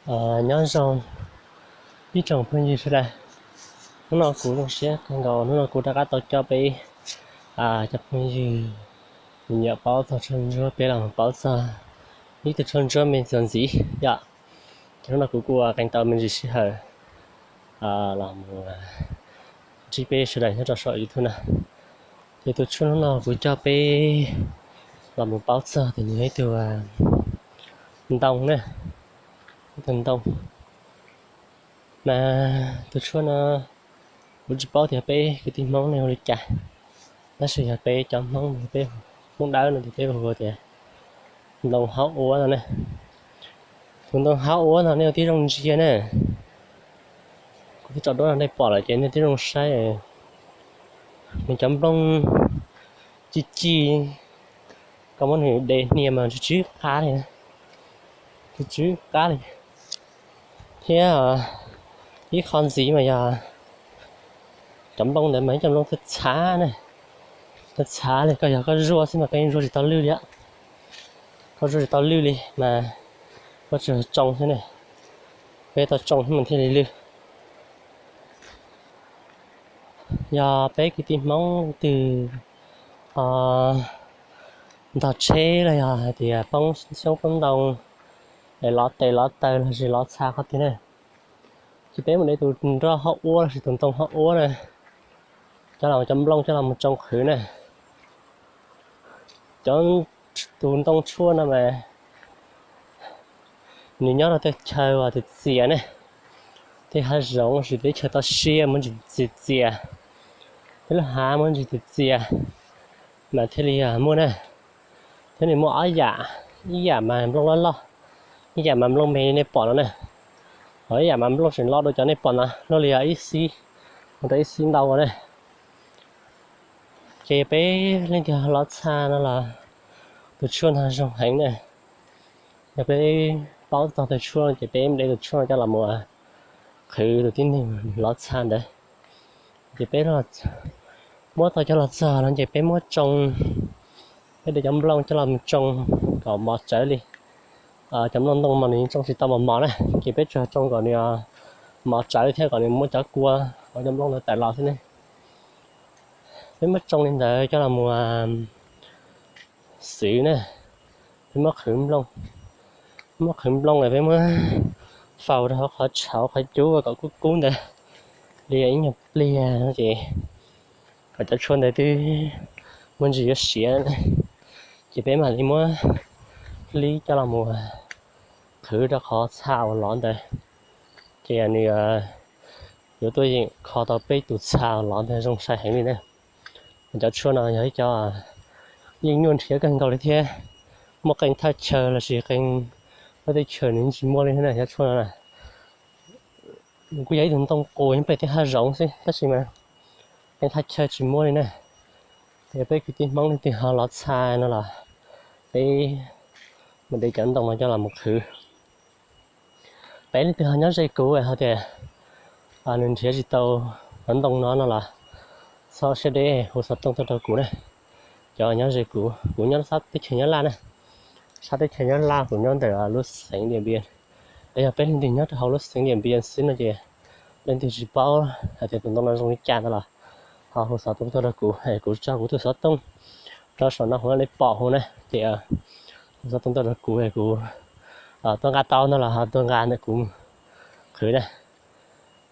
Nyob zoo ib tsoom phooj ywg sawv daws, hnub no kuv zoo siab kawg nkaus, hnub no kuv rov qab tau coj peb cov phooj ywg nyiam paub txog tshuaj ntsuab peb los paub txog ib tug tshuaj ntsuab me ntxuav ntxiv yom. Ces hnub no kuv kuj ua qee tau me ntsis sij hawm los mus ntsib peb sawv daws nyob rau saum YouTube na. Ces tus tshuaj hnub no kuv coj peb los mus paub txog tias nws yog ib tug ntoo na, ib tug ntoo. Mas tus tshuaj no kuv tsis paub tias peb kwv tij Hmoob nej hu li cas, tab sis yog peb cov Hmoob, peb Hmoob Dawb no ces peb hu tias ntoo haub uab no ne. Tus ntoo haub uab no nej ua tib zoo ntsia na, kuv twb tso duab rau nej pom lawm ces nej tib zoo saib. Nws cov nplooj ci ci, koj muab nws de hnia mas tsw tsw qab li, tsw tsw qab li. Thiab ib qho ntxiv mas yog cov nplooj ntawd mas ib cov nplooj txhav txhav na, txhav txhav li, koj yog koj zuaj xwb mas koj yeej zuaj tsis tau lwj li. Koj zuaj tsis tau lwj li mas koj tsuas tsoo xwb ne, koj tau tsoo xwb mas thiaj li lwj. Yog peb kwv tij Hmoob leej twg ntog tsheb los yog hais tias poob xyoob poob ntoo es lov tes lov taw los sis lov txha qhov twg na, ces peb mus de tus nroj haub uab los sis tus ntoo haub uab na, coj los cov nplooj coj los mus tsoo qhwv na. Cov, tus ntoo tshuaj no mas nws nyob rau tej chaw uas txias txias ne, tej hav zoov los sis teb chaws toj siab muaj ntsis txias txias, tej lub hav muaj ntsis txias txias mas thiaj li muaj na. Thiab nws muaj ob yam, ib yam mas nplooj loj loj, ib yam mas nplooj me li nej pom no na. Ho ib yam mas nplooj tseem loj dua cov nej pom no, luaj li ib xib, mus rau ib xib ntau na. Ces peb leej twg lov txha no los tus tshuaj no zoo heev na. Yog peb paub txog tus tshuaj ces peb de tus tshuaj no coj los mus qhwv tus tib neeg lov txha ntawd. Ces peb muab tau cov lov txog no ces peb muab tsoo, peb de cov nplooj coj los mus tsoo kom mos tsawv li. Cov nplooj ntoo mas nws yeej tsoo tsis tau mos mos na, ces peb tsuas tsoo kom nws mos tsawv thiab kom nws muaj cov kua hauv cov nplooj ntawd tawm los xwb ne. Peb muab tsoo li ntawd coj los mus xwv na, peb muab qhwv nplooj, muab qhwv nplooj es peb muab faus rau hauv qhov tshauv qhov cub kom kub kub ntawd li ib nyuag pliag no ces kom cov tshuaj ntawd twb muaj ntsis yuav siav, ces peb mam li muab hlib coj los mus qhwv rau qhov txha uas lov ntawd. Ces nws yuav tuaj yeem kho tau peb tus txha uas lov ntawd zoo sai heev li na. Cov tshuaj no yog ib co yeej nyuaj nrhiav kawg nkaus li thiab, muaj qee thaj chaw los sis qee lub teb chaws nws tsis muaj li thiab na cov tshuaj no. Nws kuj yog ib tug ntoo qus nyob pem tej hav zoov xwb tab sis mas qee thaj chaw tsis muaj li na. Yog peb kwv tij Hmoob leej twg ho lov txha no los peb mus de cov ntoo no coj los mus qhwv. Peb leej twg ho nyob ze kuv ho tias nws nrhiav tsis tau cov ntoo no no los txhob siab deb hu xov tooj tuaj rau kuv na. Cov nyob ze kuv, kuv nyob sab teb chaws Nyab Laj na, sab teb chaws Nyab Laj kuv nyob ntawm lub xeev Diam Npias. Es yog peb leej twg nyob rau hauv lub xeev Diam Npias xwb no ces leej twg tsis paub hais tias tus ntoo no zoo li cas ntawd los ho hu xov tooj tuaj rau kuv es kuv tso kuv tus xov tooj rau saum no hu nej pom hu na ces hu xov tooj tuaj rau kuv es kuv tuaj nqa tau no los ho tuaj nqa ntawm kuv qhwv na.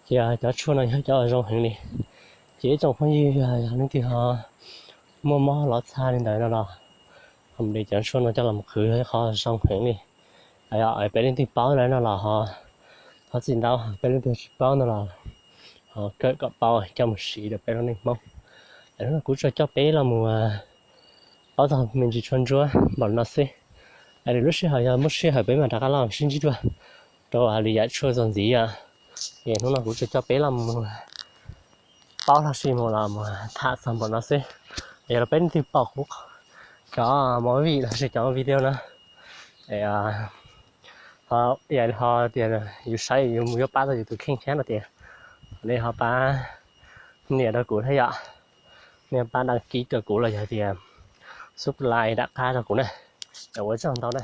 Ces cov tshuaj no yog cov zoo heev li. Ces ib tsoom phooj ywg yog leej twg ho muaj mob lov txha li ntawd no los ho mus de cov tshuaj no coj los qhwv yog qhov zoo heev li. Peb leej twg paub lawm no los ho thov txim ntau, peb leej twg tsis paub no los ho kawm kom paub coj mus siv rau peb lub neej Hmoob. Hnub no kuv tsuas coj peb los mus paub txog me ntsis tshuaj ntsuab npaum no xwb. Lwm lub sij hawm yog muaj sij hawm peb mam rov qab los sib ntsib dua rau lwm yam tshuaj txuas ntxiv os. Es hnub no kuv tsuas coj peb los mus paub los sis mus los mus tham txog npaum no xwb. Yog los peb leej twg pom kuv cov movie los sis cov video no, ho tias yus saib yus mus yuav pab tau yus tus kheej thiab no tias nej ho pab nias rau kuv thiab yom. Nej pab đăng ký rau kuv los yog tias subscribe rov qab rau kuv na. Ua tsaug ntau na.